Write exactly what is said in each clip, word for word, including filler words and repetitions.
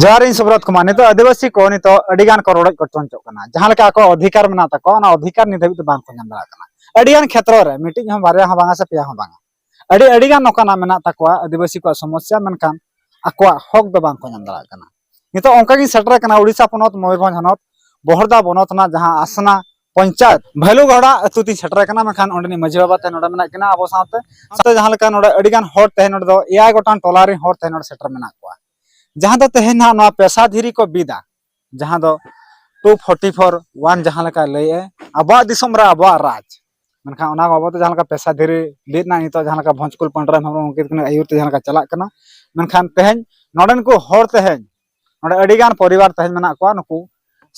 ᱡᱚᱦᱟᱨ, ᱤᱧ ᱥᱩᱵᱨᱚᱛ ᱠᱩᱢᱟᱨ᱾ ᱱᱤᱛᱚᱜ ᱟᱹᱫᱤᱵᱟᱹᱥᱤ ᱠᱚ ᱱᱤᱛᱚᱜ ᱟᱹᱰᱤ ᱜᱟᱱ ᱠᱚ ᱨᱚᱰᱚᱡ ᱠᱚᱪᱞᱚᱱᱚᱜ ᱠᱟᱱᱟ᱾ ᱡᱟᱦᱟᱸ ᱞᱮᱠᱟ ᱟᱠᱚᱣᱟᱜ ᱚᱫᱷᱤᱠᱟᱨ ᱢᱮᱱᱟᱜ ᱛᱟᱠᱚᱣᱟ, ᱚᱱᱟ ᱚᱫᱷᱤᱠᱟᱨ ᱱᱤᱛ ᱫᱷᱟᱹᱵᱤᱡ ᱛᱮ ᱵᱟᱝ ᱠᱚ ᱧᱟᱢ ᱫᱟᱲᱮᱭᱟᱜ ᱠᱟᱱᱟ᱾ ᱟᱹᱰᱤ ᱜᱟᱱ ᱠᱷᱮᱛᱨᱚ ᱨᱮ, ᱢᱤᱫᱴᱤᱡ ᱦᱚᱸ, ᱵᱟᱨᱭᱟ ᱦᱚᱸ ᱵᱟᱝᱟ ᱥᱮ ᱯᱮᱭᱟ ᱦᱚᱸ ᱵᱟᱝᱟ, ᱟᱹᱰᱤ, ᱟᱹᱰᱤ ᱜᱟᱱ ᱱᱚᱝᱠᱟᱱᱟᱜ ᱢᱮᱱᱟᱜ ᱛᱟᱠᱚᱣᱟ ᱟᱹᱫᱤᱵᱟᱹᱥᱤ ᱠᱚᱣᱟᱜ ᱥᱚᱢᱚᱥᱥᱟ, ᱢᱮᱱᱠᱷᱟᱱ ᱟᱠᱚᱣᱟᱜ ᱦᱚᱠ ᱫᱚ ᱵᱟᱝ ᱠᱚ ᱧᱟᱢ ᱫᱟᱲᱮᱭᱟᱜ ᱠᱟᱱᱟ᱾ ᱱᱤᱛᱚᱜ ᱚᱱᱠᱟ ᱜᱤᱧ ᱥᱮᱴᱮᱨ ᱟᱠᱟᱱᱟ ᱩᱲᱤᱥᱥᱟ ᱯᱚᱱᱚᱛ, ᱢᱚᱭᱩᱨᱵᱷᱚᱸᱡᱽ ᱦᱚᱱᱚᱛ, ᱵᱚᱦᱚᱲᱫᱟ ᱵᱚᱱᱚᱛ ᱨᱮᱱᱟᱜ ᱡᱟᱦᱟᱸ ᱟᱥᱱᱟ ᱯᱚᱧᱪᱟᱭᱮᱛ ᱵᱷᱟᱞᱩᱜᱷᱚᱲᱟ ᱟᱹᱛᱩ ᱛᱤᱧ ᱥᱮᱴᱮᱨ ᱟᱠᱟᱱᱟ᱾ ᱢᱮᱱᱠᱷᱟᱱ ᱚᱸᱰᱮᱱᱤᱡ ᱢᱟᱹᱡᱷᱤ ᱵᱟᱵᱟ ᱛᱮ ᱱᱚᱰᱮ ᱢᱮᱱᱟᱜ ᱠᱤᱱᱟ ᱟᱵᱚ ᱥᱟᱶᱛᱮ᱾ ᱥᱟᱶᱛᱮ ᱡᱟᱦᱟᱸ ᱞᱮᱠᱟ ᱱᱚᱰᱮ ᱟᱹᱰᱤ ᱜᱟᱱ ᱦᱚᱲ ᱛᱮᱦᱮᱧ ᱱᱚᱰᱮ ᱫᱚ ᱮᱭᱟᱭ ᱜᱚᱴᱟᱝ ᱴᱚᱞᱟ ᱨᱮᱱ ᱦᱚᱲ ᱛᱮᱦᱮᱧ ᱱᱚᱰᱮ ᱥᱮᱴᱮᱨ ᱢᱮᱱᱟᱜ ᱠᱚᱣᱟ᱾ ᱡᱟᱦᱟᱸ ᱫᱚ ᱛᱮᱦᱮᱧ ᱱᱟᱦᱟᱜ ᱱᱚᱣᱟ ᱯᱮᱥᱟ ᱫᱷᱤᱨᱤ ᱠᱚ ᱵᱤᱫᱟ, ᱡᱟᱦᱟᱸ ᱫᱚ ᱴᱩ ᱯᱷᱳᱨᱴᱤ ᱯᱷᱳᱨ ᱚᱣᱟᱱ ᱡᱟᱦᱟᱸ ᱞᱮᱠᱟᱭ ᱞᱟᱹᱭᱮᱫᱼᱟ, ᱟᱵᱚᱣᱟᱜ ᱫᱤᱥᱚᱢ ᱨᱮ ᱟᱵᱚᱣᱟᱜ ᱨᱟᱡᱽ᱾ ᱢᱮᱱᱠᱷᱟᱱ ᱚᱱᱟ ᱵᱟᱵᱚᱫ ᱛᱮ ᱡᱟᱦᱟᱸ ᱞᱮᱠᱟ ᱯᱮᱥᱟ ᱫᱷᱤᱨᱤ ᱵᱤᱫ ᱨᱮᱱᱟᱜ ᱱᱤᱛᱚᱜ ᱡᱟᱦᱟᱸ ᱞᱮᱠᱟ ᱵᱷᱚᱸᱡᱽᱠᱩᱞ ᱯᱟᱸᱰᱨᱟ ᱦᱮᱢᱵᱨᱚᱢ ᱩᱱᱠᱤᱱ ᱠᱤᱱ ᱟᱹᱭᱩᱨ ᱛᱮ ᱡᱟᱦᱟᱸ ᱞᱮᱠᱟ ᱪᱟᱞᱟᱜ ᱠᱟᱱᱟ, ᱢᱮᱱᱠᱷᱟᱱ ᱛᱮᱦᱮᱧ ᱱᱚᱰᱮᱱ ᱠᱚ ᱦᱚᱲ ᱛᱮᱦᱮᱧ ᱱᱚᱰᱮ ᱟᱹᱰᱤ ᱜᱟᱱ ᱯᱚᱨᱤᱵᱟᱨ ᱛᱮᱦᱮᱧ ᱢᱮᱱᱟᱜ ᱠᱚᱣᱟ, ᱱᱩᱠᱩ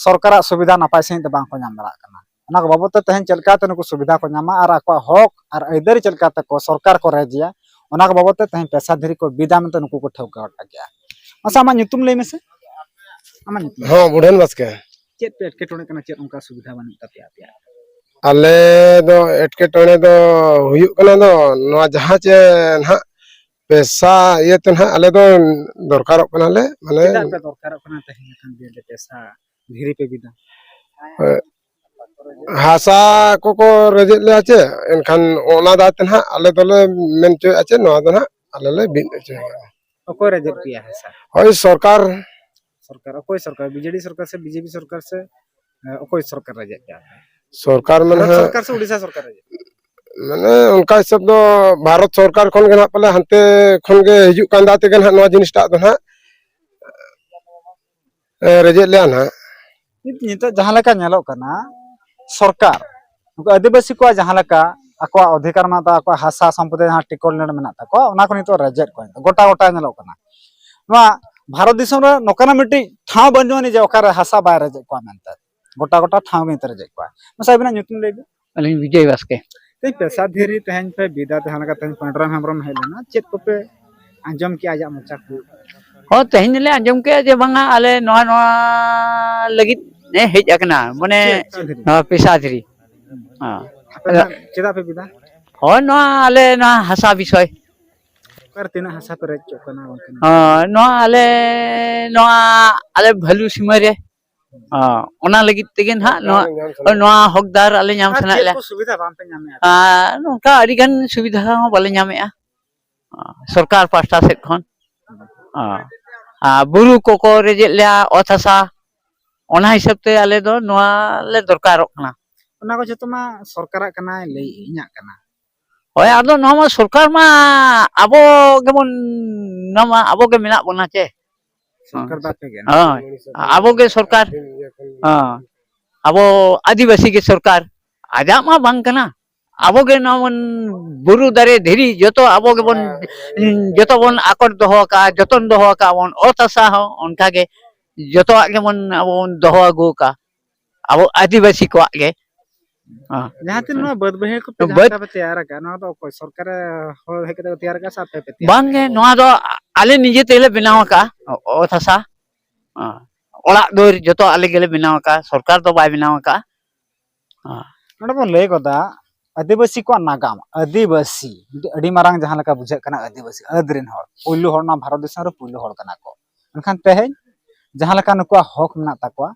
ᱥᱚᱨᱠᱟᱨᱟᱜ ᱥᱩᱵᱤᱫᱷᱟ ᱱᱟᱯᱟᱭ ᱥᱟᱺᱦᱤᱡ ᱛᱮ ᱵᱟᱝ ᱠᱚ ᱧᱟᱢ ᱫᱟᱲᱮᱭᱟᱜ ᱠᱟᱱᱟ᱾ ᱚᱱᱟ ᱠᱚ ᱵᱟᱵᱚᱫ ᱛᱮ ᱛᱮᱦᱮᱧ ᱪᱮᱫ ᱞᱮᱠᱟᱛᱮ ᱱᱩᱠᱩ ᱥᱩᱵᱤᱫᱷᱟ ᱠᱚ ᱧᱟᱢᱟ ᱟᱨ ᱟᱠᱚᱣᱟᱜ ᱦᱚᱠ ᱟᱨ ᱟᱹᱭᱫᱟᱹᱨᱤ ᱪᱮᱫ ᱞᱮᱠᱟᱛᱮ ᱠᱚ ᱥᱚᱨᱠᱟᱨ ᱠᱚ ᱨᱮᱡᱽ ᱮᱭᱟ, ᱚᱱᱟ ᱠᱚ ᱵᱟᱵᱚᱫ ᱛᱮ ᱛᱮᱦᱮᱧ ᱯᱮᱥᱟ ᱫᱷᱤᱨᱤ ᱠᱚ ᱵᱤᱫᱟ ᱢᱮᱱᱛᱮ ᱱᱩᱠᱩ ᱠᱚ ᱴᱷᱟᱹᱣᱠᱟᱹ ᱜᱚᱫ ᱠᱟᱜ ᱜᱮᱭᱟ᱾ ᱢᱟᱥᱮ ᱟᱢᱟᱜ ᱧᱩᱛᱩᱢ ᱞᱟᱹᱭ ᱢᱮᱥᱮ᱾ ᱟᱢᱟᱜ ᱧᱩᱛᱩᱢ? ᱦᱚᱸ, ᱵᱩᱰᱷᱟᱹᱱ ᱵᱟᱥᱠᱮ᱾ ᱪᱮᱫ ᱯᱮ ᱮᱴᱠᱮᱴᱚᱬᱮ ᱠᱟᱱᱟ, ᱪᱮᱫ ᱚᱱᱠᱟ ᱥᱩᱵᱤᱫᱷᱟ ᱵᱟᱹᱱᱩᱜ ᱛᱟᱯᱮᱭᱟ ᱟᱯᱮᱭᱟᱜ? ᱟᱞᱮ ᱫᱚ ᱮᱴᱠᱮᱴᱚᱬᱮ ᱫᱚ ᱦᱩᱭᱩᱜ ᱠᱟᱱᱟ ᱫᱚ ᱱᱚᱣᱟ ᱡᱟᱦᱟᱸ ᱪᱮ ᱱᱟᱦᱟᱜ ᱯᱮᱥᱟ ᱤᱭᱟᱹᱛᱮ ᱱᱟᱦᱟᱜ ᱟᱞᱮ ᱫᱚ ᱫᱚᱨᱠᱟᱨᱚᱜ ᱠᱟᱱᱟᱞᱮ, ᱢᱟᱱᱮ ᱪᱮᱫᱟᱜ ᱯᱮ ᱫᱚᱨᱠᱟᱨᱚᱜ ᱠᱟᱱᱟ ᱛᱮᱦᱮᱧ ᱞᱮᱠᱟᱱ ᱫᱤᱱ ᱨᱮ ᱯᱮᱥᱟ ᱫᱷᱤᱨᱤ ᱯᱮ ᱵᱤᱫᱟ? ᱦᱳᱭ᱾ ᱦᱟᱥᱟ ᱠᱚᱠᱚ ᱨᱮᱡᱮᱫ ᱞᱮᱭᱟ ᱪᱮ, ᱮᱱᱠᱷᱟᱱ ᱚᱱᱟ ᱫᱟᱭ ᱛᱮ ᱱᱟᱦᱟᱜ ᱟᱞᱮ ᱫᱚᱞᱮ ᱢᱮᱱ ᱦᱚᱪᱚᱭᱮᱫᱼᱟ ᱪᱮ ᱱᱚᱣᱟ ᱫᱚ ᱱᱟᱦᱟᱜ ᱟᱞᱮ ᱞᱮ ᱵᱤᱫ ᱦᱚᱪᱚᱭᱟ᱾ ᱚᱠᱚᱭ ᱨᱮᱡᱮᱫ ᱯᱮᱭᱟ ᱦᱟᱥᱟ? ᱦᱳᱭ, ᱥᱚᱨᱠᱟᱨ᱾ ᱥᱚᱨᱠᱟᱨ, ᱚᱠᱚᱭ ᱥᱚᱨᱠᱟᱨ? ᱵᱤᱡᱮᱰᱤ ᱥᱚᱨᱠᱟᱨ ᱥᱮ ᱵᱤᱡᱮᱯᱤ ᱥᱚᱨᱠᱟᱨ ᱥᱮ, ᱮ, ᱚᱠᱚᱭ ᱥᱚᱨᱠᱟᱨ ᱨᱮᱡᱮᱫ ᱯᱮᱭᱟ? ᱥᱚᱨᱠᱟᱨ ᱢᱟᱱᱮ ᱵᱷᱟᱨᱚᱛ ᱦᱟᱸᱜ ᱥᱚᱨᱠᱟᱨ ᱥᱮ ᱩᱲᱤᱥᱥᱟ ᱥᱚᱨᱠᱟᱨ ᱨᱮᱡᱮᱫ ᱯᱮᱭᱟ? ᱢᱟᱱᱮ ᱚᱱᱠᱟ ᱦᱤᱥᱟᱹᱵ ᱫᱚ ᱵᱷᱟᱨᱚᱛ ᱥᱚᱨᱠᱟᱨ ᱠᱷᱚᱱ ᱜᱮ ᱱᱟᱦᱟᱜ ᱯᱟᱞᱮ ᱦᱟᱱᱛᱮ ᱠᱷᱚᱱ ᱜᱮ ᱦᱤᱡᱩᱜ ᱠᱟᱱ ᱫᱟ ᱛᱮᱜᱮ ᱱᱟᱦᱟᱜ ᱱᱚᱣᱟ ᱡᱤᱱᱤᱥᱴᱟᱜ ᱫᱚ ᱱᱟᱦᱟᱜ, ᱮ, ᱨᱮᱡᱮᱫ ᱞᱮᱭᱟ ᱱᱟᱦᱟᱜ᱾ ᱱᱤᱛ, ᱱᱤᱛᱚᱜ ᱡᱟᱦᱟᱸ ᱞᱮᱠᱟ ᱧᱮᱞᱚᱜ ᱠᱟᱱᱟ, ᱥᱚᱨᱠᱟᱨ ᱱᱩᱠᱩ ᱟᱹᱫᱤᱵᱟᱹᱥᱤ ᱠᱚᱣᱟᱜ ᱡᱟᱦᱟᱸ ᱞᱮᱠᱟ ᱟᱠᱚᱣᱟᱜ ᱚᱫᱷᱤᱠᱟᱨ ᱢᱮᱱᱟᱜ ᱛᱟᱠᱚᱣᱟ, ᱟᱠᱚᱣᱟᱜ ᱦᱟᱥᱟ ᱥᱚᱢᱯᱚᱛᱤ ᱡᱟᱦᱟᱸ ᱴᱤᱠᱚᱴ ᱞᱮᱱᱰ ᱢᱮᱱᱟᱜ ᱛᱟᱠᱚᱣᱟ, ᱚᱱᱟ ᱠᱚ ᱱᱤᱛᱚᱜ ᱨᱮᱡᱮᱫ ᱠᱚ ᱜᱚᱴᱟ ᱜᱚᱴᱟ ᱧᱮᱞᱚᱜ ᱠᱟᱱᱟ᱾ ᱱᱚᱣᱟ ᱵᱷᱟᱨᱚᱛ ᱫᱤᱥᱚᱢ ᱨᱮ ᱱᱚᱝᱠᱟᱱᱟᱜ ᱢᱤᱫᱴᱤᱡ ᱴᱷᱟᱶ ᱵᱟᱹᱱᱩᱜ ᱟᱹᱱᱤᱡ ᱡᱮ ᱚᱠᱟᱨᱮ ᱦᱟᱥᱟ ᱵᱟᱭ ᱨᱮᱡᱮᱫ ᱠᱚᱣᱟ ᱢᱮᱱᱛᱮ, ᱜᱚᱴᱟ ᱜᱚᱴᱟ ᱴᱷᱟᱶ ᱜᱮ ᱱᱤᱛᱚᱜ ᱨᱮᱡᱮᱫ ᱠᱚᱣᱟ᱾ ᱢᱟᱥᱮ ᱟᱹᱵᱤᱱᱟᱜ ᱧᱩᱛᱩᱢ ᱞᱟᱹᱭ ᱵᱤᱱ᱾ ᱟᱹᱞᱤᱧ ᱵᱤᱡᱚᱭ ᱵᱟᱥᱠᱮ᱾ ᱛᱮᱦᱮᱧ ᱯᱮᱥᱟ ᱫᱷᱤᱨᱤ ᱛᱮᱦᱮᱧ ᱯᱮ ᱵᱤᱫᱟ, ᱡᱟᱦᱟᱸ ᱞᱮᱠᱟ ᱛᱮᱦᱮᱧ ᱯᱟᱸᱰᱨᱟᱢ ᱦᱮᱢᱵᱨᱚᱢ ᱦᱮᱡ ᱞᱮᱱᱟ, ᱪᱮᱫ ᱠᱚᱯᱮ ᱟᱸᱡᱚᱢ ᱠᱮᱜᱼᱟ ᱟᱡᱟᱜ ᱢᱚᱪᱟ ᱠᱷᱚᱱ? ᱦᱚᱸ, ᱛᱮᱦᱮᱧ ᱞᱮ ᱟᱸᱡᱚᱢ ᱠᱮᱜᱼᱟ ᱡᱮ ᱵᱟᱝᱟ, ᱟᱞᱮ ᱱᱚᱣᱟ, ᱱᱚᱣᱟ ᱞᱟᱹᱜᱤᱫ ᱮ ᱦᱮᱡ ᱟᱠᱟᱱᱟ, ᱢᱟᱱᱮ ᱪᱮᱫ ᱯᱮᱥᱟ ᱫᱷᱤᱨᱤ? ᱱᱚᱣᱟ ᱯᱮᱥᱟ ᱫᱷᱤᱨᱤ᱾ ᱦᱚᱸ᱾ ᱟᱯᱮ ᱫᱚ ᱪᱮᱫᱟᱜ ᱯᱮ ᱵᱤᱫᱟ? ᱦᱳᱭ, ᱱᱚᱣᱟ ᱟᱞᱮ ᱱᱚᱣᱟ ᱦᱟᱥᱟ ᱵᱤᱥᱚᱭ᱾ ᱚᱠᱟᱨᱮ ᱛᱤᱱᱟᱹᱜ ᱦᱟᱥᱟ ᱯᱮ ᱨᱮᱡ ᱦᱚᱪᱚᱜ ᱠᱟᱱᱟ ᱵᱟᱝᱠᱷᱟᱱ? ᱦᱚᱸ, ᱱᱚᱣᱟ ᱟᱞᱮ, ᱱᱚᱣᱟ ᱟᱞᱮ ᱵᱷᱟᱞᱩ ᱥᱤᱢᱟᱹ ᱨᱮ, ᱦᱚᱸ, ᱚᱱᱟ ᱞᱟᱹᱜᱤᱫ ᱛᱮᱜᱮ ᱱᱟᱦᱟᱜ ᱱᱚᱣᱟ, ᱱᱚᱣᱟ ᱦᱚᱠᱫᱟᱨ ᱟᱞᱮ ᱧᱟᱢ ᱟᱨ ᱥᱟᱱᱟᱭᱮᱫ ᱪᱮᱫ ᱞᱮᱭᱟ᱾ ᱠᱚ ᱥᱩᱵᱤᱫᱷᱟ ᱵᱟᱝᱯᱮ ᱧᱟᱢᱮᱫᱼᱟ? ᱟᱨ ᱱᱚᱝᱠᱟ ᱟᱹᱰᱤ ᱜᱟᱱ ᱥᱩᱵᱤᱫᱷᱟ ᱦᱚᱸ ᱵᱟᱞᱮ ᱧᱟᱢᱮᱫᱼᱟ, ᱦᱚᱸ, ᱥᱚᱨᱠᱟᱨ ᱯᱟᱦᱴᱟ ᱥᱮᱫ ᱠᱷᱚᱱ᱾ ᱦᱚᱸ, ᱟᱨ ᱵᱩᱨᱩ ᱠᱚᱠᱚ ᱨᱮᱡᱮᱫ ᱞᱮᱭᱟ, ᱚᱛ ᱦᱟᱥᱟ, ᱚᱱᱟ ᱦᱤᱥᱟᱹᱵ ᱛᱮ ᱟᱞᱮ ᱫᱚ ᱱᱚᱣᱟ ᱞᱮ ᱫᱚᱨᱠᱟᱨᱚᱜ ᱠᱟᱱᱟ᱾ ᱚᱱᱟ ᱠᱚ ᱡᱚᱛᱚ ᱢᱟ ᱥᱚᱨᱠᱟᱨᱟᱜ ᱠᱟᱱᱟ, ᱞᱟᱹᱭ ᱤᱧᱟᱹᱜ ᱠᱟᱱᱟ᱾ ᱦᱳᱭ, ᱟᱫᱚ ᱱᱚᱣᱟ ᱢᱟ ᱥᱚᱨᱠᱟᱨ ᱢᱟ ᱟᱵᱚ ᱜᱮᱵᱚᱱ, ᱱᱚᱣᱟ ᱢᱟ ᱟᱵᱚ ᱜᱮ ᱢᱮᱱᱟᱜ ᱵᱚᱱᱟ ᱪᱮ᱾ ᱥᱚᱨᱠᱟᱨ ᱫᱚ ᱟᱯᱮ ᱜᱮ? ᱦᱳᱭ, ᱟᱵᱚ ᱜᱮ ᱥᱚᱨᱠᱟᱨ᱾ ᱦᱮᱸ, ᱟᱵᱚ ᱟᱹᱫᱤᱵᱟᱹᱥᱤ ᱜᱮ ᱥᱚᱨᱠᱟᱨ᱾ ᱟᱡᱟᱜ ᱢᱟ ᱵᱟᱝ ᱠᱟᱱᱟ, ᱟᱵᱚ ᱜᱮ ᱱᱚᱣᱟ ᱵᱚᱱ, ᱵᱩᱨᱩ ᱫᱟᱨᱮ ᱫᱷᱤᱨᱤ ᱡᱚᱛᱚ ᱟᱵᱚ ᱜᱮᱵᱚᱱ, ᱡᱚᱛᱚ ᱵᱚᱱ ᱟᱠᱚᱴ ᱫᱚᱦᱚ ᱟᱠᱟᱫᱼᱟ, ᱡᱚᱛᱚᱱ ᱫᱚᱦᱚ ᱟᱠᱟᱫᱼᱟ ᱵᱚᱱ, ᱚᱛ ᱦᱟᱥᱟ ᱦᱚᱸ ᱚᱱᱠᱟ ᱜᱮ ᱡᱚᱛᱚᱣᱟᱜ ᱜᱮᱵᱚᱱ ᱟᱵᱚ ᱵᱚᱱ ᱫᱚᱦᱚ ᱟᱹᱜᱩ ᱟᱠᱟᱫᱼᱟ, ᱟᱵᱚ ᱟᱹᱫᱤᱵᱟᱹᱥᱤ ᱠᱚᱣᱟᱜ ᱜᱮ᱾ ᱦᱮᱸ᱾ ᱡᱟᱦᱟᱸ ᱛᱤᱱ ᱱᱚᱣᱟ ᱵᱟᱹᱫ ᱵᱟᱹᱭᱦᱟᱹᱲ ᱠᱚᱯᱮ ᱡᱟᱦᱟᱸ ᱵᱟᱹᱫ ᱞᱮᱠᱟ ᱯᱮ ᱛᱮᱭᱟᱨ ᱟᱠᱟᱫᱼᱟ, ᱱᱚᱣᱟ ᱫᱚ ᱚᱠᱚᱭ ᱥᱚᱨᱠᱟᱨ ᱦᱚᱲ ᱦᱮᱡ ᱠᱟᱛᱮ ᱠᱚ ᱛᱮᱭᱟᱨ ᱟᱠᱟᱫᱼᱟ ᱥᱮ ᱟᱯᱮ ᱯᱮ ᱛᱮᱭᱟᱨ ᱵᱟᱝ ᱜᱮ, ᱟᱠᱟᱫᱼᱟ? ᱱᱚᱣᱟ ᱫᱚ ᱟᱞᱮ ᱱᱤᱡᱮ ᱛᱮᱞᱮ ᱵᱮᱱᱟᱣ ᱟᱠᱟᱫᱼᱟ, ᱚ-, ᱚᱛ ᱦᱟᱥᱟ, ᱦᱮᱸ᱾ ᱚᱲᱟᱜ ᱫᱩᱣᱟᱹᱨ ᱡᱚᱛᱚ ᱟᱞᱮ ᱜᱮᱞᱮ ᱵᱮᱱᱟᱣ ᱟᱠᱟᱫᱼᱟ, ᱥᱚᱨᱠᱟᱨ ᱫᱚ ᱵᱟᱭ ᱵᱮᱱᱟᱣ ᱟᱠᱟᱫᱼᱟ᱾ ᱦᱮᱸ᱾ ᱱᱚᱰᱮ ᱵᱚᱱ ᱞᱟᱹᱭ ᱜᱚᱫᱟ ᱟᱹᱫᱤᱵᱟᱹᱥᱤ ᱠᱚᱣᱟᱜ ᱱᱟᱜᱟᱢ, ᱟᱹᱫᱤᱵᱟᱹᱥᱤ ᱢᱤᱫᱴᱮᱱ ᱟᱹᱰᱤ ᱢᱟᱨᱟᱝ ᱡᱟᱦᱟᱸ ᱞᱮᱠᱟ ᱵᱩᱡᱷᱟᱹᱜ ᱠᱟᱱᱟ, ᱟᱹᱫᱤᱵᱟᱹᱥᱤ ᱟᱹᱫ ᱨᱮᱱ ᱦᱚᱲ, ᱯᱩᱭᱞᱩ ᱦᱚᱲ, ᱱᱚᱣᱟ ᱵᱷᱟᱨᱚᱛ ᱫᱤᱥᱚᱢ ᱨᱮ ᱯᱩᱭᱞᱩ ᱦᱚᱲ ᱠᱟᱱᱟ ᱠᱚ᱾ ᱢᱮᱱᱠᱷᱟᱱ ᱛᱮᱦᱮᱧ ᱡᱟᱦᱟᱸ ᱞᱮᱠᱟ ᱱᱩᱠᱩᱣᱟᱜ ᱦᱚᱠ ᱢᱮᱱᱟᱜ ᱛᱟᱠᱚᱣᱟ,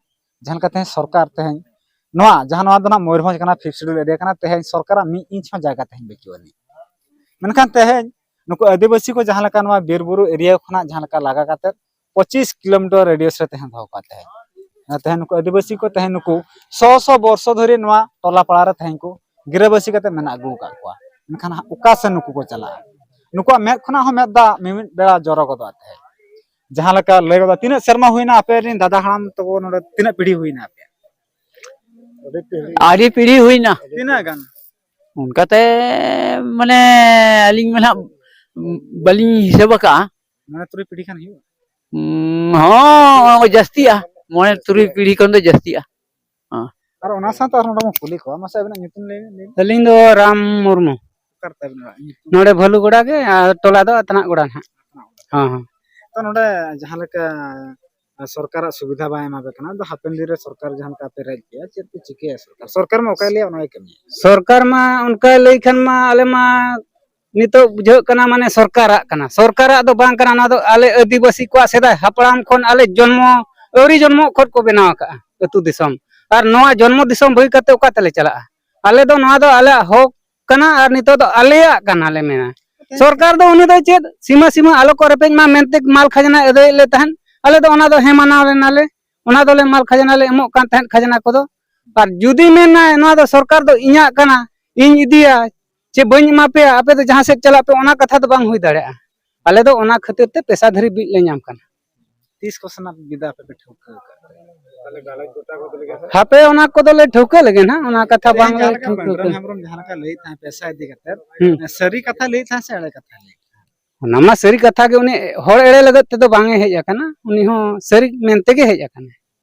ᱡᱟᱦᱟᱸ ᱞᱮᱠᱟ ᱛᱮᱦᱮᱧ ᱥᱚᱨᱠᱟᱨ ᱛᱮᱦᱮᱧ ᱱᱚᱣᱟ ᱡᱟᱦᱟᱸ ᱱᱚᱣᱟ ᱫᱚ ᱱᱟᱜ ᱢᱚᱭᱩᱨᱵᱷᱚᱸᱡᱽ ᱠᱟᱱᱟ, ᱯᱷᱤᱯᱛᱷ ᱥᱤᱰᱩᱞ ᱮᱨᱤᱭᱟ ᱠᱟᱱᱟ, ᱛᱮᱦᱮᱧ ᱥᱚᱨᱠᱟᱨᱟᱜ ᱢᱤᱫ ᱤᱧᱪ ᱦᱚᱸ ᱡᱟᱭᱜᱟ ᱛᱮᱦᱮᱧ ᱵᱟᱹᱪᱩᱜ ᱟᱹᱱᱤᱡ᱾ ᱢᱮᱱᱠᱷᱟᱱ ᱛᱮᱦᱮᱧ ᱱᱩᱠᱩ ᱟᱹᱫᱤᱵᱟᱹᱥᱤ ᱠᱚ ᱡᱟᱦᱟᱸ ᱞᱮᱠᱟ ᱱᱚᱣᱟ ᱵᱤᱨ ᱵᱩᱨᱩ ᱮᱨᱤᱭᱟ ᱠᱷᱚᱱᱟᱜ ᱡᱟᱦᱟᱸ ᱞᱮᱠᱟ ᱞᱟᱜᱟ ᱠᱟᱛᱮᱫ ᱯᱚᱸᱪᱤᱥ ᱠᱤᱞᱳᱢᱤᱴᱟᱨ ᱨᱮᱰᱤᱭᱟᱥ ᱨᱮ ᱛᱟᱦᱮᱸ ᱫᱚᱦᱚ ᱠᱚᱣᱟ ᱛᱟᱦᱮᱸᱫ᱾ ᱟᱨ ᱛᱮᱦᱮᱧ ᱱᱩᱠᱩ ᱟᱹᱫᱤᱵᱟᱹᱥᱤ ᱠᱚ ᱛᱮᱦᱮᱧ ᱱᱩᱠᱩ ᱥᱚ ᱥᱚ ᱵᱚᱨᱥᱚ ᱫᱷᱚᱨᱮ ᱱᱚᱣᱟ ᱴᱚᱞᱟ ᱯᱟᱲᱟ ᱨᱮ ᱛᱮᱦᱮᱧ ᱠᱚ ᱜᱤᱨᱟᱹᱵᱟᱹᱥᱤ ᱠᱟᱛᱮ ᱢᱮᱱᱟᱜ ᱟᱹᱜᱩ ᱟᱠᱟᱫ ᱠᱚᱣᱟ᱾ ᱢᱮᱱᱠᱷᱟᱱ ᱚᱠᱟ ᱥᱮᱱ ᱱᱩᱠᱩ ᱠᱚ ᱪᱟᱞᱟᱜᱼᱟ? ᱱᱩᱠᱩᱣᱟᱜ ᱢᱮᱫ ᱠᱷᱚᱱᱟᱜ ᱦᱚᱸ ᱢᱮᱫ ᱫᱟᱜ ᱢᱤᱢᱤᱫ ᱵᱮᱲᱟ ᱡᱚᱨᱚ ᱜᱚᱫᱚᱜᱼᱟ ᱛᱟᱦᱮᱸᱫ᱾ ᱡᱟᱦᱟᱸ ᱞᱮᱠᱟ ᱞᱟᱹᱭ ᱜᱚᱫᱚᱜᱼᱟ, ᱛᱤᱱᱟᱹᱜ ᱥᱮᱨᱢᱟ ᱦᱩᱭᱱᱟ ᱟᱯᱮ ᱨᱮᱱ ᱫᱟᱫᱟ ᱦᱟᱲᱟᱢ ᱛᱟᱠᱚ ᱱᱚᱰᱮ ᱛᱤᱱᱟᱹᱜ ᱯᱤᱲᱦᱤ ᱦᱩᱭᱱᱟ ᱟᱯᱮᱭᱟᱜ? ᱟᱹᱰᱤ ᱯᱤᱲᱦᱤ ᱦᱩᱭᱱᱟ᱾ ᱛᱤᱱᱟᱹᱜ ᱜᱟᱱ? ᱚᱱᱠᱟᱛᱮ ᱢᱟᱱᱮ ᱟᱹᱞᱤᱧ ᱢᱟ ᱱᱟᱦᱟᱜ ᱵᱟᱹᱞᱤᱧ ᱦᱤᱥᱟᱹᱵ ᱟᱠᱟᱜᱼᱟ᱾ ᱢᱚᱬᱮ ᱛᱩᱨᱩᱭ ᱯᱤᱲᱦᱤ ᱜᱟᱱ ᱦᱩᱭᱩᱜᱼᱟ? ᱩᱸ, ᱦᱚᱸ, ᱡᱟᱹᱥᱛᱤᱜᱼᱟ᱾ ᱢᱚᱬᱮ ᱛᱩᱨᱩᱭ ᱯᱤᱲᱦᱤ ᱠᱷᱚᱱ ᱫᱚ ᱡᱟᱹᱥᱛᱤᱜᱼᱟ᱾ ᱦᱚᱸ᱾ ᱟᱨ ᱚᱱᱟ ᱥᱟᱶᱛᱮ ᱟᱨᱦᱚᱸ ᱱᱚᱰᱮ ᱵᱚᱱ ᱠᱩᱞᱤ ᱠᱚᱣᱟ, ᱢᱟᱥᱮ ᱟᱵᱤᱱᱟᱜ ᱧᱩᱛᱩᱢ ᱞᱟᱹᱭ ᱵᱤᱱ, ᱞᱟᱹᱭ ᱵᱤᱱ᱾ ᱟᱹᱞᱤᱧ ᱫᱚ ᱨᱟᱢ ᱢᱩᱨᱢᱩ᱾ ᱚᱠᱟ ᱨᱮ ᱛᱟᱵᱤᱱ ᱚᱲᱟᱜ? ᱧᱩᱛᱩᱢ? ᱱᱚᱰᱮ ᱵᱷᱟᱞᱩᱜᱚᱲᱟ ᱜᱮ, ᱟᱨ ᱴᱚᱞᱟ ᱫᱚ ᱟᱛᱱᱟᱜ ᱜᱚᱲᱟ ᱱᱟᱦᱟᱜ᱾ ᱦᱚᱸ, ᱦᱚᱸ᱾ ᱛᱚ, ᱱᱚᱰᱮ ᱡᱟᱦᱟᱸ ᱞᱮᱠᱟ ᱥᱚᱨᱠᱟᱨᱟᱜ ᱥᱩᱵᱤᱫᱷᱟ ᱵᱟᱭ ᱮᱢᱟ ᱯᱮ ᱠᱟᱱᱟ, ᱟᱫᱚ ᱦᱟᱯᱮᱱ ᱫᱤᱱ ᱨᱮ ᱥᱚᱨᱠᱟᱨ ᱡᱟᱦᱟᱸ ᱞᱮᱠᱟ ᱯᱮ ᱨᱮᱡ ᱠᱮᱜᱼᱟ, ᱪᱮᱫ ᱯᱮ ᱪᱤᱠᱟᱹᱭᱟ ᱥᱚᱨᱠᱟᱨ? ᱥᱚᱨᱠᱟᱨ ᱢᱟ ᱚᱠᱟᱭ ᱞᱟᱹᱭᱟ, ᱚᱱᱟ ᱜᱮ ᱠᱟᱹᱢᱤᱭᱟ᱾ ᱥᱚᱨᱠᱟᱨ ᱢᱟ ᱚᱱᱠᱟᱭ ᱞᱟᱹᱭ ᱠᱷᱟᱱ ᱢᱟ ᱟᱞᱮ ᱢᱟ ᱱᱤᱛᱚᱜ ᱵᱩᱡᱷᱟᱹᱜ ᱠᱟᱱᱟ ᱢᱟᱱᱮ ᱥᱚᱨᱠᱟᱨᱟᱜ ᱠᱟᱱᱟ᱾ ᱥᱚᱨᱠᱟᱨᱟᱜ ᱫᱚ ᱵᱟᱝ ᱠᱟᱱᱟ, ᱱᱚᱣᱟ ᱫᱚ ᱟᱞᱮ ᱟᱹᱫᱤᱵᱟᱹᱥᱤ ᱠᱚᱣᱟᱜ ᱥᱮᱫᱟᱭ ᱦᱟᱯᱲᱟᱢ ᱠᱷᱚᱱ, ᱟᱞᱮ ᱡᱚᱱᱢᱚ ᱟᱹᱣᱨᱤ ᱡᱚᱱᱢᱚᱜ ᱠᱷᱚᱱ ᱠᱚ ᱵᱮᱱᱟᱣ ᱟᱠᱟᱫᱼᱟ ᱟᱹᱛᱩ ᱫᱤᱥᱚᱢ᱾ ᱟᱨ ᱱᱚᱣᱟ ᱡᱚᱱᱢᱚ ᱫᱤᱥᱚᱢ ᱵᱟᱹᱜᱤ ᱠᱟᱛᱮ ᱚᱠᱟ ᱛᱮᱞᱮ ᱪᱟᱞᱟᱜᱼᱟ? ᱟᱞᱮ ᱫᱚ ᱱᱚᱣᱟ ᱫᱚ ᱟᱞᱮᱭᱟᱜ ᱦᱚᱠ ᱠᱟᱱᱟ ᱟᱨ ᱱᱤᱛᱚᱜ ᱫᱚ ᱟᱞᱮᱭᱟᱜ ᱠᱟᱱᱟ ᱞᱮ ᱢᱮᱱᱟ᱾ ᱥᱚᱨᱠᱟᱨ ᱫᱚ ᱩᱱᱤ ᱫᱚ ᱪᱮᱫ ᱥᱤᱢᱟᱹ ᱥᱤᱢᱟᱹ ᱟᱞᱚ ᱠᱚ ᱨᱮᱯᱮᱡ ᱢᱟ ᱢᱮᱱᱛᱮ ᱢᱟᱞ ᱠᱷᱟᱡᱽᱱᱟᱭ ᱟᱹᱫᱟᱹᱭᱮᱫ ᱞᱮ ᱛᱟᱦᱮᱸᱫ᱾ ᱟᱞᱮ ᱫᱚ ᱚᱱᱟ ᱫᱚ ᱦᱮᱸ ᱢᱟᱱᱟᱣ ᱞᱮᱱᱟᱞᱮ, ᱚᱱᱟ ᱫᱚᱞᱮ ᱢᱟᱞ ᱠᱷᱟᱡᱽᱱᱟ ᱞᱮ ᱮᱢᱚᱜ ᱠᱟᱱ ᱛᱟᱦᱮᱸᱫ ᱠᱷᱟᱡᱽᱱᱟ ᱠᱚᱫᱚ᱾ ᱟᱨ ᱡᱩᱫᱤ ᱢᱮᱱᱟᱭ ᱱᱚᱣᱟ ᱫᱚ ᱥᱚᱨᱠᱟᱨ ᱫᱚ ᱤᱧᱟᱹᱜ ᱠᱟᱱᱟ, ᱤᱧ ᱤᱫᱤᱭᱟ ᱪᱮ ᱵᱟᱹᱧ ᱮᱢᱟ ᱯᱮᱭᱟ, ᱟᱯᱮ ᱫᱚ ᱡᱟᱦᱟᱸ ᱥᱮᱫ ᱪᱟᱞᱟᱜ ᱯᱮ, ᱚᱱᱟ ᱠᱟᱛᱷᱟ ᱫᱚ ᱵᱟᱝ ᱦᱩᱭ ᱫᱟᱲᱮᱭᱟᱜᱼᱟ᱾ ᱟᱞᱮ ᱫᱚ ᱚᱱᱟ ᱠᱷᱟᱹᱛᱤᱨ ᱛᱮ ᱯᱮᱥᱟᱫᱷᱟᱨᱤ ᱵᱤᱫ ᱞᱮ ᱧᱟᱢ ᱠᱟᱱᱟ᱾ ᱛᱤᱥ ᱠᱚ ᱥᱮᱱᱟᱜ ᱵᱤᱫᱟ ᱟᱯᱮ ᱯᱮ ᱴᱷᱟᱹᱣᱠᱟᱹ ᱟᱠᱟᱫ? ᱦᱟᱯᱮ, ᱚᱱᱟ ᱠᱚᱫᱚᱞᱮ ᱴᱷᱟᱹᱣᱠᱟᱹ ᱞᱮᱜᱮ ᱱᱟᱦᱟᱜ, ᱚᱱᱟ ᱠᱟᱛᱷᱟ ᱛᱮᱦᱮᱧ ᱵᱟᱝᱞᱮ ᱡᱟᱦᱟᱸ ᱞᱮᱠᱟ ᱴᱷᱟᱹᱣᱠᱟᱹ ᱵᱟᱹᱱᱰᱨᱟᱢ ᱠᱟᱱᱟ᱾ ᱦᱮᱢᱵᱨᱚᱢ ᱡᱟᱦᱟᱸ ᱞᱮᱠᱟ ᱞᱟᱹᱭᱮᱫ ᱛᱟᱦᱮᱸᱫ ᱯᱮᱥᱟ ᱤᱫᱤ ᱠᱟᱛᱮ, ᱦᱩᱸ᱾ ᱥᱟᱹᱨᱤ ᱠᱟᱛᱷᱟ ᱞᱟᱹᱭᱮᱫ ᱛᱟᱦᱮᱸᱫ ᱥᱮ ᱮᱲᱮ ᱠᱟᱛᱷᱟ ᱞᱟᱹᱭᱮᱫ ᱛᱟᱦᱮᱸᱫ? ᱚᱱᱟ ᱢᱟ ᱥᱟᱹᱨᱤ ᱠᱟᱛᱷᱟ ᱜᱮ, ᱩᱱᱤ ᱦᱚᱲ ᱮᱲᱮ ᱞᱟᱹᱜᱤᱫ ᱛᱮᱫᱚ ᱵᱟᱝ ᱮ ᱦᱮᱡ ᱟᱠᱟᱱᱟ, ᱩᱱᱤ ᱦᱚᱸ ᱥᱟᱹᱨᱤ ᱢᱮᱱ ᱛᱮᱜᱮ ᱦᱮᱡ ᱟᱠᱟᱱᱟᱭ᱾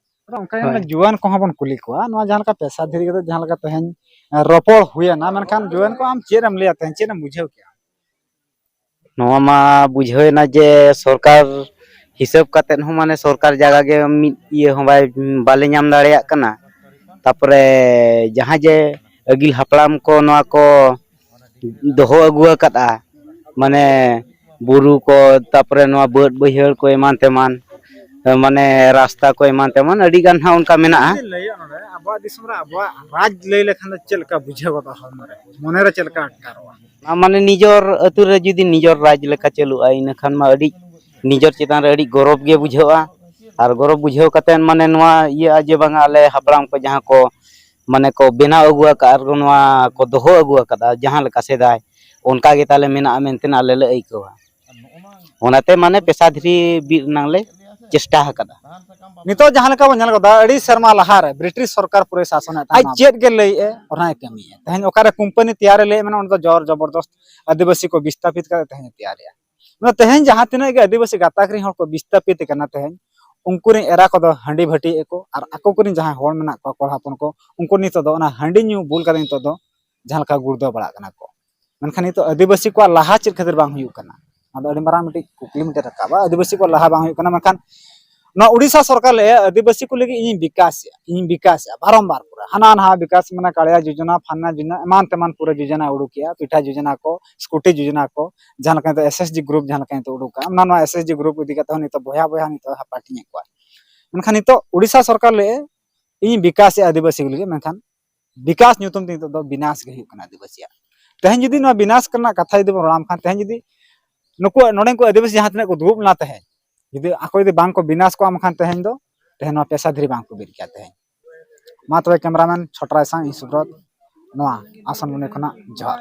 ᱟᱫᱚ ᱚᱱᱠᱟ ᱜᱮ ᱦᱳᱭ᱾ ᱢᱟᱱᱮ ᱡᱩᱣᱟᱹᱱ ᱠᱚᱦᱚᱸ ᱵᱚᱱ ᱠᱩᱞᱤ ᱠᱚᱣᱟ, ᱱᱚᱣᱟ ᱡᱟᱦᱟᱸ ᱞᱮᱠᱟ ᱯᱮᱥᱟ ᱫᱷᱤᱨᱤ ᱠᱟᱛᱮ ᱡᱟᱦᱟᱸ ᱞᱮᱠᱟ ᱛᱮᱦᱮᱧ, ᱮ, ᱨᱚᱯᱚᱲ ᱦᱩᱭᱮᱱᱟ, ᱢᱮᱱᱠᱷᱟᱱ ᱡᱩᱣᱟᱹᱱ ᱠᱚ ᱟᱢ ᱪᱮᱫ ᱮᱢ ᱞᱟᱹᱭᱟ ᱛᱮᱦᱮᱧ, ᱪᱮᱫ ᱮᱢ ᱵᱩᱡᱷᱟᱹᱣ ᱠᱮᱜᱼᱟ? ᱱᱚᱣᱟ ᱢᱟ ᱵᱩᱡᱷᱟᱹᱣ ᱮᱱᱟ ᱡᱮ ᱥᱚᱨᱠᱟᱨ ᱦᱤᱥᱟᱹᱵ ᱠᱟᱛᱮᱫ ᱦᱚᱸ ᱢᱟᱱᱮ ᱥᱚᱨᱠᱟᱨ ᱡᱟᱭᱜᱟ ᱜᱮ ᱢᱤᱫ ᱤᱭᱟᱹ ᱦᱚᱸ ᱵᱟᱭ, ᱵᱟᱞᱮ ᱧᱟᱢ ᱫᱟᱲᱮᱭᱟᱜ ᱠᱟᱱᱟ᱾ ᱛᱟᱯᱚᱨᱮ ᱡᱟᱦᱟᱸ ᱡᱮ ᱟᱹᱜᱤᱞ ᱦᱟᱯᱲᱟᱢ ᱠᱚ ᱱᱚᱣᱟ ᱠᱚ ᱫᱚᱦᱚ ᱟᱹᱜᱩ ᱟᱠᱟᱫᱼᱟ, ᱢᱟᱱᱮ ᱵᱩᱨᱩ ᱠᱚ, ᱛᱟᱯᱚᱨᱮ ᱱᱚᱣᱟ ᱵᱟᱹᱫᱽ ᱵᱟᱹᱭᱦᱟᱹᱲ ᱠᱚ ᱮᱢᱟᱱ ᱛᱮᱢᱟᱱ, ᱢᱟᱱᱮ ᱨᱟᱥᱛᱟ ᱠᱚ ᱮᱢᱟᱱ ᱛᱮᱢᱟᱱ ᱟᱹᱰᱤ ᱜᱟᱱ ᱦᱟᱸᱜ ᱚᱱᱠᱟ ᱢᱮᱱᱟᱜᱼᱟ᱾ ᱪᱮᱫ ᱞᱟᱹᱭᱚᱜᱼᱟ ᱱᱚᱰᱮ? ᱟᱵᱚᱣᱟᱜ ᱫᱤᱥᱚᱢ ᱨᱮ ᱟᱵᱚᱣᱟᱜ ᱨᱟᱡᱽ ᱞᱟᱹᱭ ᱞᱮᱠᱷᱟᱱ ᱫᱚ ᱪᱮᱫ ᱞᱮᱠᱟ ᱵᱩᱡᱷᱟᱹᱣ ᱜᱚᱫᱚᱜᱼᱟ ᱦᱚᱲᱢᱚ ᱨᱮ, ᱢᱚᱱᱮ ᱨᱮ ᱪᱮᱫ ᱞᱮᱠᱟ ᱟᱴᱠᱟᱨᱚᱜᱼᱟ? ᱚᱱᱟ ᱢᱟᱱᱮ ᱱᱤᱡᱚᱨ ᱟᱹᱛᱩ ᱨᱮ ᱡᱩᱫᱤ ᱱᱤᱡᱚᱨ ᱨᱟᱡᱽ ᱞᱮᱠᱟ ᱪᱟᱹᱞᱩᱜᱼᱟ, ᱤᱱᱟᱹ ᱠᱷᱟᱱ ᱢᱟ ᱟᱹᱰᱤ ᱱᱤᱡᱚᱨ ᱪᱮᱛᱟᱱ ᱨᱮ ᱟᱹᱰᱤ ᱜᱚᱨᱚᱵᱽ ᱜᱮ ᱵᱩᱡᱷᱟᱹᱜᱼᱟ᱾ ᱟᱨ ᱜᱚᱨᱚᱵᱽ ᱵᱩᱡᱷᱟᱹᱣ ᱠᱟᱛᱮᱫ ᱢᱟᱱᱮ ᱱᱚᱣᱟ ᱤᱭᱟᱹᱜᱼᱟ ᱡᱮ ᱵᱟᱝᱟ ᱟᱞᱮ ᱦᱟᱯᱲᱟᱢ ᱠᱚ ᱡᱟᱦᱟᱸ ᱠᱚ ᱢᱟᱱᱮ ᱠᱚ ᱵᱮᱱᱟᱣ ᱟᱹᱜᱩ ᱟᱠᱟᱫᱼᱟ ᱟᱨ ᱱᱚᱣᱟ ᱠᱚ ᱫᱚᱦᱚ ᱟᱹᱜᱩ ᱟᱠᱟᱫᱼᱟ ᱡᱟᱦᱟᱸ ᱞᱮᱠᱟ ᱥᱮᱫᱟᱭ, ᱚᱱᱠᱟ ᱜᱮ ᱛᱟᱞᱮ ᱢᱮᱱᱟᱜᱼᱟ ᱢᱮᱱᱛᱮ ᱟᱞᱮ ᱞᱮ ᱟᱹᱭᱠᱟᱹᱣᱟ᱾ ᱚᱱᱟᱛᱮ ᱢᱟᱱᱮ ᱯᱮᱥᱟ ᱫᱷᱤᱨᱤ ᱵᱤᱫ ᱨᱮᱱᱟᱝ ᱞᱮ ᱪᱮᱥᱴᱟ ᱟᱠᱟᱫᱟ᱾ ᱱᱤᱛᱚᱜ ᱡᱟᱦᱟᱸ ᱞᱮᱠᱟ ᱵᱚᱱ ᱧᱮᱞ ᱠᱟᱫᱟ, ᱟᱹᱰᱤ ᱥᱮᱨᱢᱟ ᱞᱟᱦᱟᱨᱮ ᱵᱨᱤᱴᱤᱥ ᱥᱚᱨᱠᱟᱨ ᱯᱩᱨᱟᱹᱭ ᱥᱟᱥᱚᱱᱮᱫ ᱛᱟᱦᱮᱱᱟ᱾ ᱟᱡ ᱪᱮᱫ ᱜᱮ ᱞᱟᱹᱭᱮᱫᱼᱟ, ᱚᱱᱟᱭ ᱠᱟᱹᱢᱤᱭᱮᱫᱼᱟ᱾ ᱛᱮᱦᱮᱧ ᱚᱠᱟᱨᱮ ᱠᱳᱢᱯᱟᱱᱤ ᱛᱮᱭᱟᱨᱮ ᱞᱟᱹᱭᱮᱫ ᱢᱮᱱᱟ, ᱚᱸᱰᱮ ᱫᱚ ᱡᱚᱨ ᱡᱚᱵᱚᱨᱫᱚᱥᱛ ᱟᱹᱫᱤᱵᱟᱹᱥᱤ ᱠᱚ ᱵᱤᱥᱛᱟᱯᱤᱛ ᱠᱟᱛᱮ ᱛᱮᱦᱮᱧ ᱛᱮᱭᱟᱨᱮᱜᱼᱟ᱾ ᱱᱚᱣᱟ ᱛᱮᱦᱮᱧ ᱡᱟᱦᱟᱸ ᱛᱤᱱᱟᱹᱜ ᱜᱮ ᱟᱹᱫᱤᱵᱟᱹᱥᱤ ᱜᱟᱛᱟᱠ ᱨᱮᱱ ᱦᱚᱲ ᱠᱚ ᱵᱤᱥᱛᱟᱯᱤᱛ ᱠᱟᱱᱟ, ᱛᱮᱦᱮᱧ ᱩᱱᱠᱩ ᱨᱮᱱ ᱮᱨᱟ ᱠᱚᱫᱚ ᱦᱟᱺᱰᱤ ᱵᱷᱟᱹᱴᱤᱭᱮᱫ ᱠᱚ, ᱟᱨ ᱟᱠᱚ ᱠᱚᱨᱮᱱ ᱡᱟᱦᱟᱸᱭ ᱦᱚᱲ ᱢᱮᱱᱟᱜ ᱠᱚᱣᱟ, ᱠᱚᱲᱟ ᱦᱚᱯᱚᱱ ᱠᱚ, ᱩᱱᱠᱩ ᱱᱤᱛᱚᱜ ᱫᱚ ᱚᱱᱟ ᱦᱟᱺᱰᱤ ᱧᱩ ᱵᱩᱞ ᱠᱟᱛᱮ ᱱᱤᱛᱚᱜ ᱫᱚ ᱡᱟᱦᱟᱸ ᱞᱮᱠᱟ ᱜᱩᱲᱫᱟᱹᱣ ᱵᱟᱲᱟᱜ ᱠᱟᱱᱟ ᱠᱚ᱾ ᱢᱮᱱᱠᱷᱟᱱ ᱱᱤᱛᱚᱜ ᱟᱹᱫᱤᱵᱟᱹᱥᱤ ᱠᱚᱣᱟᱜ ᱞᱟᱦᱟ ᱪᱮᱫ ᱠᱷᱟᱹᱛᱤᱨ ᱵᱟᱝ ᱦᱩᱭᱩᱜ ᱠᱟᱱᱟ? ᱚᱱᱟ ᱫᱚ ᱟᱹᱰᱤ ᱢᱟᱨᱟᱝ ᱢᱤᱫᱴᱤᱡ ᱠᱩᱠᱞᱤ ᱢᱤᱫᱴᱮᱡ ᱨᱟᱠᱟᱵᱼᱟ᱾ ᱟᱹᱫᱤᱵᱟᱹᱥᱤ ᱠᱚᱣᱟᱜ ᱞᱟᱦᱟ ᱵᱟᱝ ᱦᱩᱭᱩᱜ ᱠᱟᱱᱟ, ᱢᱮᱱᱠᱷᱟᱱ ᱱᱚᱣᱟ ᱩᱲᱤᱥᱥᱟ ᱥᱚᱨᱠᱟᱨ ᱞᱟᱹᱭ ᱟᱹᱫᱤᱵᱟᱹᱥᱤ ᱠᱚ ᱞᱟᱹᱜᱤᱫ ᱤᱧ ᱵᱤᱠᱟᱥᱮᱜᱼᱟ, ᱤᱧ ᱵᱤᱠᱟᱥᱮᱜᱼᱟ ᱵᱟᱨᱚᱢᱵᱟᱨ ᱯᱩᱨᱟᱹ ᱦᱟᱱᱟ ᱱᱟᱣᱟ ᱵᱤᱠᱟᱥ, ᱢᱟᱱᱮ ᱠᱟᱲᱭᱟ ᱡᱳᱡᱚᱱᱟ, ᱯᱷᱟᱱᱟ ᱡᱳᱡᱚᱱᱟ, ᱮᱢᱟᱱ ᱛᱮᱢᱟᱱ ᱯᱩᱨᱟᱹ ᱡᱳᱡᱚᱱᱟ ᱩᱰᱩᱠᱮᱜᱼᱟ, ᱯᱤᱴᱷᱟ ᱡᱳᱡᱚᱱᱟ ᱠᱚ, ᱥᱠᱩᱴᱤ ᱡᱳᱡᱚᱱᱟ ᱠᱚ, ᱡᱟᱦᱟᱸ ᱞᱮᱠᱟ ᱱᱤᱛᱚᱜ SHG group ᱡᱟᱦᱟᱸ ᱞᱮᱠᱟ ᱱᱤᱛᱚᱜ ᱩᱰᱩᱠᱟ, ᱚᱱᱟ ᱱᱚᱣᱟ SHG group ᱤᱫᱤ ᱠᱟᱛᱮ ᱦᱚᱸ ᱱᱤᱛᱚᱜ ᱵᱚᱭᱦᱟ ᱵᱚᱭᱦᱟ ᱱᱤᱛᱚᱜ ᱦᱟᱯᱟᱴᱤᱧᱮᱫ ᱠᱚᱣᱟ᱾ ᱢᱮᱱᱠᱷᱟᱱ ᱱᱤᱛᱚᱜ ᱩᱲᱤᱥᱥᱟ ᱥᱚᱨᱠᱟᱨ ᱞᱟᱹᱭ ᱤᱧ ᱵᱤᱠᱟᱥᱮᱜᱼᱟ ᱟᱹᱫᱤᱵᱟᱹᱥᱤ ᱠᱚ ᱞᱟᱹᱜᱤᱫ, ᱢᱮᱱᱠᱷᱟᱱ ᱵᱤᱠᱟᱥ ᱧᱩᱛᱩᱢ ᱛᱮ ᱱᱤᱛᱚᱜ ᱫᱚ ᱵᱤᱱᱟᱥ ᱜᱮ ᱦᱩᱭᱩᱜ ᱠᱟᱱᱟ ᱟᱹᱫᱤᱵᱟᱹᱥᱤᱭᱟᱜ᱾ ᱛᱮᱦᱮᱧ ᱡᱩᱫᱤ ᱱᱚᱣᱟ ᱵᱤᱱᱟᱥ ᱨᱮᱱᱟᱜ ᱠᱟᱛᱷᱟ ᱡᱩᱫᱤ ᱵᱚᱱ ᱨᱚᱲᱟᱢ ᱠᱷᱟᱱ, ᱛᱮᱦᱮᱧ ᱡᱩᱫᱤ ᱱᱩᱠᱩ ᱱᱚᱰᱮᱱ ᱠᱚ ᱟᱹᱫᱤᱵᱟᱹᱥᱤ ᱡᱟᱦᱟᱸ ᱛᱤᱱᱟᱹᱜ ᱠᱚ ᱫᱩᱲᱩᱵ ᱞᱮᱱᱟ ᱛᱮᱦᱮᱧ, ᱡᱩᱫᱤ ᱟᱠᱚ ᱡᱩᱫᱤ ᱵᱟᱝ ᱠᱚ ᱵᱤᱱᱟᱥ ᱠᱚᱜᱼᱟ ᱢᱮᱱᱠᱷᱟᱱ ᱛᱮᱦᱮᱧ ᱫᱚ, ᱛᱮᱦᱮᱧ ᱱᱚᱣᱟ ᱯᱮᱥᱟ ᱫᱷᱤᱨᱤ ᱵᱟᱝ ᱠᱚ ᱵᱮᱨᱮᱫ ᱠᱮᱭᱟ ᱛᱮᱦᱮᱧ᱾ ᱢᱟ ᱛᱚᱵᱮ ᱠᱮᱢᱨᱟᱢᱮᱱ ᱪᱷᱚᱴᱨᱟᱭ ᱥᱟᱶ ᱤᱧ ᱥᱩᱵᱨᱚᱛ, ᱱᱚᱣᱟ ᱟᱥᱟᱱᱵᱚᱱᱤ ᱠᱷᱚᱱᱟᱜ ᱡᱚᱦᱟᱨ᱾